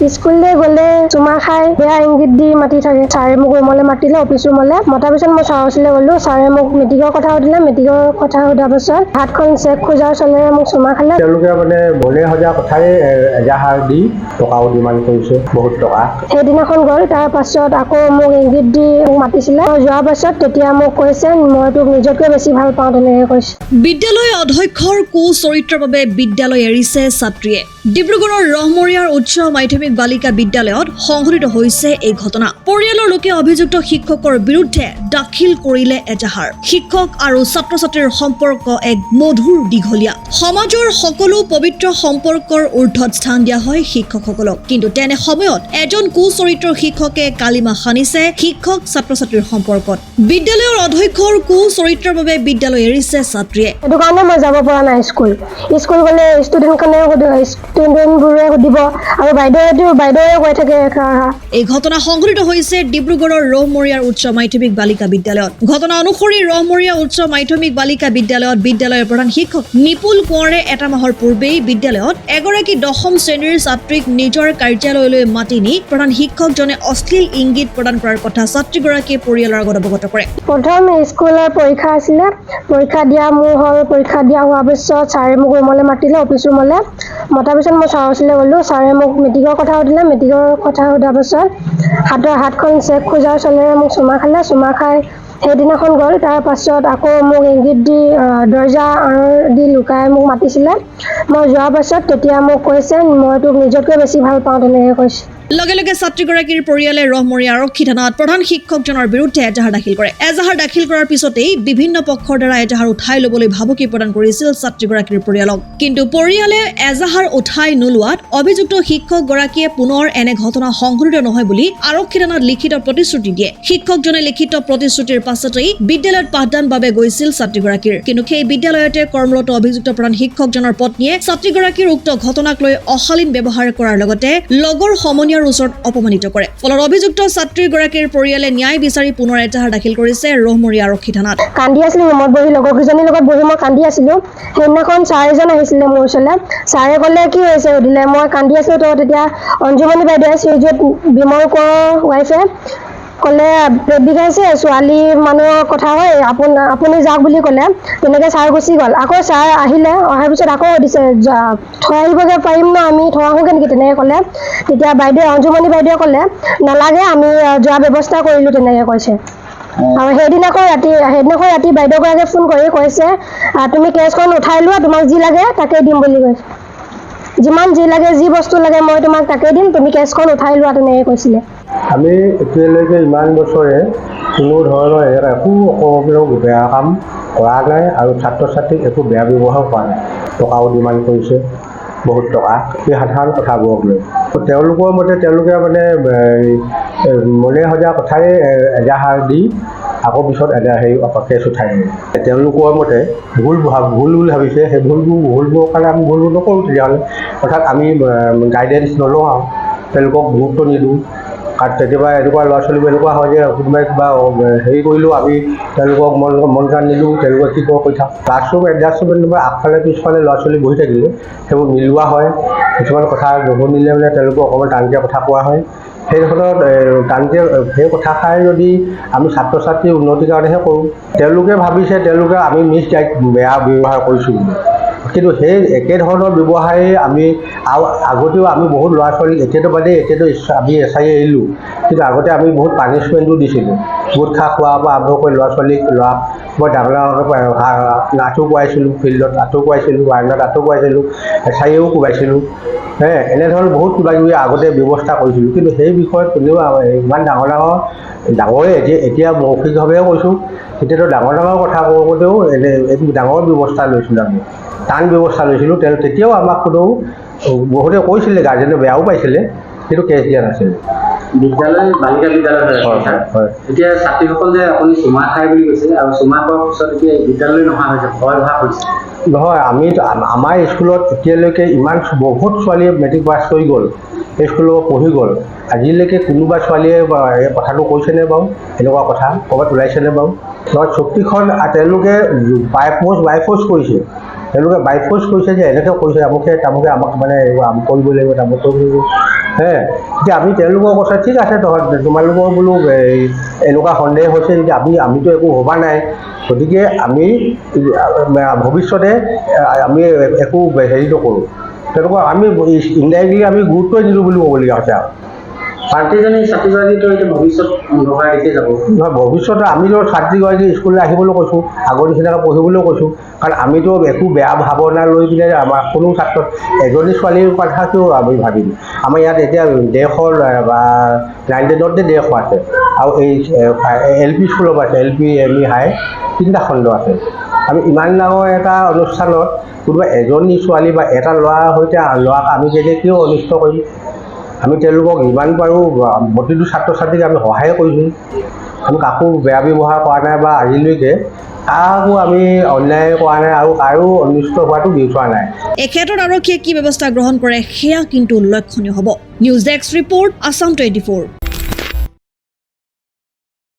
স্কুললৈ গ'লে চুমা খাই বেয়া ইংগিত দি মাতি থাকে। ছাৰে মোক ৰুমলৈ মাতিলে, অফিচ ৰুমলৈ মতাৰ পিছত মই ছাৰৰ ওচৰলৈ গ'লো। ছাৰে মোক মেট্ৰিকৰ কথা সুধিলে। মেট্ৰিকৰ কথা সোধাৰ পাছত হাতখন চেক খোজাৰ চলেৰে মোক চুমা খালে। তেওঁলোকে মানে মনে সজা কথাৰে এজাহাৰ দি টকাও ডিমাণ্ড কৰিছে, বহুত টকা। সেইদিনাখন গ'ল। তাৰ পাছত আকৌ মোক ইংগিত দি মোক মাতিছিলে। মই যোৱাৰ পাছত তেতিয়া মোক কৈছে, মই তোক নিজতকৈ বেছি ভাল পাওঁ, তেনেকৈ কৈছে। বিদ্যালয় অধ্যক্ষৰ কুচৰিত্ৰৰ বাবে বিদ্যালয় এৰিছে ছাত্ৰীয়ে। ডিব্ৰুগড়ৰ ৰহমৰীয়াৰ উচ্চ মাধ্যমিক বালিকা বিদ্যালয়ত সংঘটিত হৈছে এই ঘটনা। পৰিয়ালৰ লোকে অভিযুক্ত শিক্ষকৰ বিৰুদ্ধে দাখিল কৰিলে এজাহাৰ। শিক্ষক আৰু ছাত্ৰ ছাত্ৰীৰ সম্পৰ্ক এক মধুৰ, দীঘলীয়া। সমাজৰ সকলো পবিত্ৰ সম্পৰ্কৰ ঊৰ্ধত স্থান দিয়া হয় শিক্ষকসকলক। কিন্তু তেনে সময়ত এজন কুচৰিত্ৰৰ শিক্ষকে কালিমা সানিছে শিক্ষক ছাত্ৰ ছাত্ৰীৰ সম্পৰ্কত। বিদ্যালয়ৰ অধ্যক্ষৰ কুচৰিত্ৰৰ বাবে বিদ্যালয় এৰিছে ছাত্ৰীয়ে। সেইটো কাৰণে মই যাব পৰা নাই স্কুল। স্কুল গ'লে ষ্টুডেণ্টখনে ষ্টুডেণ্টবোৰে সুধিব আৰু বাইদেৱেতো বাইদেৱে কৈ থাকে এষাৰ। এই ঘটনা সংঘটিত হৈছে ডিব্ৰুগড়ৰ ৰহমৰীয়াৰ উচ্চ মাধ্যমিক বালিকা বিদ্যালয়ত। ঘটনা অনুসৰি ৰহমৰীয়া উচ্চ মাধ্যমিক বালিকা বিদ্যালয়ত বিদ্যালয়ৰ প্ৰধান শিক্ষক নিপুল কোঁৱৰে এটা মাহৰ পূৰ্বেই বিদ্যালয়ত এগৰাকী দশম শ্ৰেণীৰ ছাত্ৰীক নিজৰ কাৰ্যালয়লৈ মাতি নি প্ৰধান শিক্ষকজনে অশ্লীল ইংগিত প্ৰদান কৰাৰ কথা ছাত্ৰীগৰাকীয়ে পৰিয়ালৰ আগত অৱগত কৰে। প্ৰথম স্কুলৰ পৰীক্ষা আছিলে। পৰীক্ষা দিয়া মোৰ হ'ল। পৰীক্ষা দিয়া হোৱাৰ পিছত ছাৰে মোক ৰুমলৈ মাতিলে। অফিচ ৰুমলৈ মতাৰ পিছত মই ছাৰৰ ওচৰলৈ গ'লো। ছাৰে মোক মেট্ৰিকৰ কথা সুধিলে। মেট্ৰিকৰ কথা সোধাৰ পাছত হাতখন চেক খোজাৰ চলেৰে মোক চুমা খালে। চুমা খাই সেইদিনাখন গ'ল। তাৰ পাছত আকৌ মোক ইংগিত দি দৰ্জা আঁৰ দি লুকাই মোক মাতিছিলে। মই যোৱাৰ পাছত তেতিয়া মোক কৈছে, মই তোক নিজতকৈ বেছি ভাল পাওঁ, তেনেকৈ কৈছে। লগে লগে ছাত্ৰীগৰাকীৰ পৰিয়ালে ৰহমৰীয়া আৰক্ষী থানাত প্ৰধান শিক্ষকজনৰ বিৰুদ্ধে এজাহাৰ দাখিল কৰে। এজাহাৰ দাখিল কৰাৰ পিছতেই বিভিন্ন পক্ষৰ দ্বাৰা এজাহাৰ উঠাই ল'বলৈ ভাবুকি প্ৰদান কৰিছিল ছাত্ৰীগৰাকীৰ পৰিয়ালক। কিন্তু পৰিয়ালে এজাহাৰ উঠাই নোলোৱাত অভিযুক্ত শিক্ষকগৰাকীয়ে পুনৰ এনে ঘটনা সংঘটিত নহয় বুলি আৰক্ষী থানাত লিখিত প্ৰতিশ্ৰুতি দিয়ে। শিক্ষকজনে লিখিত প্ৰতিশ্ৰুতিৰ পাছতেই বিদ্যালয়ত পাঠদান বাবে গৈছিল ছাত্ৰীগৰাকীৰ। কিন্তু সেই বিদ্যালয়তে কৰ্মৰত অভিযুক্ত প্ৰধান শিক্ষকজনৰ পত্নীয়ে ছাত্ৰীগৰাকীৰ উক্ত ঘটনাক লৈ অশালীন ব্যৱহাৰ কৰাৰ লগতে লগৰ সমনীয়াৰ ওচৰত অপমানিত কৰে। ফলত অভিযুক্ত ছাত্ৰীগৰাকীৰ পৰিয়ালে ন্যায় বিচাৰি পুনৰ এজাহাৰ দাখিল কৰিছে ৰহমৰীয়া আৰক্ষী থানাত। কান্দি আছিলোঁ ৰুমত বহি, লগৰ কেইজনীৰ লগত বহি মই কান্দি আছিলোঁ। সেইদিনাখন ছাৰ এজন আহিছিলে মোৰ ওচৰলৈ। ছাৰে ক'লে, কি হৈছে সুধিলে। মই কান্দি আছিলোঁ। তো তেতিয়া অঞ্জুমণি বাইদেৱে, শ্ৰীযুত বিমল কোঁৱৰৰ ৱাইফে ক'লে, পেট বিষাইছে, ছোৱালী মানুহৰ কথা হয়, আপুনি যাওক বুলি ক'লে। তেনেকৈ ছাৰ গুচি গ'ল। আকৌ ছাৰ আহিলে। অহাৰ পিছত আকৌ সুধিছে, থৈ আহিবগৈ পাৰিম ন, আমি থৈ আহোঁগৈ নেকি, তেনেকৈ ক'লে। তেতিয়া বাইদেৱে, অঞ্জুমণি বাইদেৱে ক'লে, নালাগে, আমি যোৱাৰ ব্যৱস্থা কৰিলোঁ, তেনেকৈ কৈছে। আৰু সেইদিনাখন ৰাতি বাইদেউগৰাকীয়ে ফোন কৰি কৈছে, তুমি কেছখন উঠাই লোৱা, তোমাক যি লাগে তাকেই দিম বুলি কৈছে। যিমান যি লাগে, যি বস্তু লাগে, মই তোমাক তাকেই দিম, তুমি কেছখন উঠাই লোৱা, তেনেকৈ কৈছিলে। আমি এতিয়ালৈকে ইমান বছৰে কোনো ধৰণৰ একো অকণো বেয়া কাম কৰা নাই আৰু ছাত্ৰ ছাত্ৰীক একো বেয়া ব্যৱহাৰ কৰা নাই। টকাও ডিমাণ্ড কৰিছে, বহুত টকা, এই সাধাৰণ কথাবোৰক লৈ। তেওঁলোকৰ মতে তেওঁলোকে মানে মনে সজা কথাৰে এজাহাৰ দি আকৌ পিছত হেৰি কেছ উঠাই আনে। তেওঁলোকৰ মতে ভুল বুলি ভাবিছে। সেই ভুলবোৰৰ কাৰণে আমি ভুলবোৰ নকৰোঁ তেতিয়াহ'লে। অৰ্থাৎ আমি গাইডেঞ্চ নলওঁ আৰু তেওঁলোকক গুৰুত্ব নিদিওঁ। কাৰণ কেতিয়াবা এনেকুৱা ল'ৰা ছোৱালীবোৰ এনেকুৱা হয় যে কোনোবাই কিবা হেৰি কৰিলেও আমি তেওঁলোকক মন কাণ নিদিওঁ। তেওঁলোকে কি কয় কৈ থাক। ক্লাছৰুম এডজাষ্টমেণ্ট, আগফালে পিছফালে ল'ৰা ছোৱালী বহি থাকিলে সেইবোৰ মিলোৱা হয়। কিছুমান কথা নুশুনিলে মানে তেওঁলোকক অকণমান টানকৈ কথা কোৱা হয়। সেই ধৰণৰ টানকৈ সেই কথাষাৰ যদি আমি ছাত্ৰ ছাত্ৰীৰ উন্নতিৰ কাৰণেহে কৰোঁ। তেওঁলোকে ভাবিছে তেওঁলোকে আমি মিছ গাইড, বেয়া ব্যৱহাৰ কৰিছোঁ বুলি। কিন্তু সেই একেধৰণৰ ব্যৱহাৰেই আমি আৰু আগতেও আমি বহুত ল'ৰা ছোৱালীক, এতিয়াতো বাদেই, এতিয়াতো আমি এছ I এৰিলোঁ, কিন্তু আগতে আমি বহুত পানিছমেণ্টো দিছিলোঁ। গুটখা খোৱাৰ পৰা আৰম্ভ কৰি ল'ৰা ছোৱালীক, ল'ৰাক বৰ ডাঙৰ ডাঙৰকৈ আঁঠু কোৱাইছিলোঁ, ফিল্ডত আঁঠু কোৱাইছিলোঁ, বাৰান্দাত আঁঠু কোৱাইছিলোঁ, এছ আইয়েও কোবাইছিলোঁ। হে এনেধৰণৰ বহুত কিবা কিবি আগতে ব্যৱস্থা কৰিছিলোঁ। কিন্তু সেই বিষয়ত কোনেও ইমান ডাঙৰ ডাঙৰ ডাঙৰে, এতিয়া এতিয়া মৌখিকভাৱেও কৈছোঁ, তেতিয়াতো ডাঙৰ ডাঙৰ কথা কওঁতেও এনে এইটো ডাঙৰ ব্যৱস্থা লৈছিলোঁ, আমি টান ব্যৱস্থা লৈছিলোঁ। তেওঁ তেতিয়াও আমাক কোনেও, বহুতে কৈছিলে, গাৰ্জেনে বেয়াও পাইছিলে, কিন্তু কেছ দিয়া নাছিলে। বিদ্যালয় বালিকা বিদ্যালয় হৈ আছে। হয়। ছাৰ, হয়। এতিয়া ছাত্ৰীসকল যে আপুনি চুমা খায় বুলি কৈছে আৰু চুমা খোৱাৰ পিছত এতিয়া বিদ্যালয় নহা হৈছে, ভয় ভাৱ হৈছে। নহয়, আমি আমাৰ স্কুলত এতিয়ালৈকে ইমান বহুত ছোৱালীয়ে মেট্ৰিক পাছ কৰি গ'ল, এই স্কুলত পঢ়ি গ'ল। আজিলৈকে কোনোবা ছোৱালীয়ে বা এই কথাটো কৈছেনে বাৰু? এনেকুৱা কথা ক'ৰবাত ওলাইছেনে বাৰু? নহয়, চুক্তিখন তেওঁলোকে বাই ফ'ৰ্চ কৰিছে। তেওঁলোকে বাই ফ'ৰ্চ কৰিছে যে এনেকৈ কৰিছে, আমুকে তামুকে, আমাক মানে আমুক কৰিব লাগিব, তামুক কৰিব লাগিব। হে, এতিয়া আমি তেওঁলোকৰ কথা ঠিক আছে, তহঁত তোমালোকৰ বোলো এই এনেকুৱা সন্দেহ হৈছে যেতিয়া আমিতো একো ভবা নাই, গতিকে আমি ভৱিষ্যতে আমি একো হেৰি নকৰোঁ। তেনেকুৱা আমি ইনডাইৰেক্টলি আমি গুৰুত্বই নিদিওঁ বুলি ক'বলগীয়া হৈছে আৰু। ছাত্ৰীজনী, ছাত্ৰীগৰাকীতো এতিয়া ভৱিষ্যত অন্ধকাৰ দিশে যাব। নহয়, ভৱিষ্যতে আমি ছাত্ৰীগৰাকী স্কুললৈ আহিবলৈ কৈছোঁ, আগৰ নিচিনাকৈ পঢ়িবলৈও কৈছোঁ। কাৰণ আমিতো একো বেয়া ভাৱনা লৈ পিনে আমাৰ কোনো ছাত্ৰ, এজনী ছোৱালীৰ কথা কিয় আমি ভাবিম? আমাৰ ইয়াত এতিয়া 150 বা 9 টেনতে 150 আছে আৰু এই এল পি স্কুলৰ পৰা আছে, এল পি, এম ই, হাই তিনিটা খণ্ড আছে। আমি ইমান ডাঙৰ এটা অনুষ্ঠানত কোনোবা এজনী ছোৱালী বা এটা ল'ৰাৰ সৈতে ল'ৰাক আমি কেতিয়া কিয় অনিষ্ট কৰিম? আমি তেওঁলোকক যিমান পাৰোঁ প্ৰতিটো ছাত্ৰ ছাত্ৰীক আমি সহায় কৰিছোঁ। আমি কাকো বেয়া ব্যৱহাৰ কৰা নাই বা আজিলৈকে কাকো আমি অন্যায় কৰা নাই আৰু কাৰো অনিষ্ট হোৱাটো বিচৰা নাই। এই ক্ষেত্ৰত আৰক্ষীয়ে কি ব্যৱস্থা গ্ৰহণ কৰে সেয়া কিন্তু লক্ষণীয় হ'ব। News desk report, Assam 24।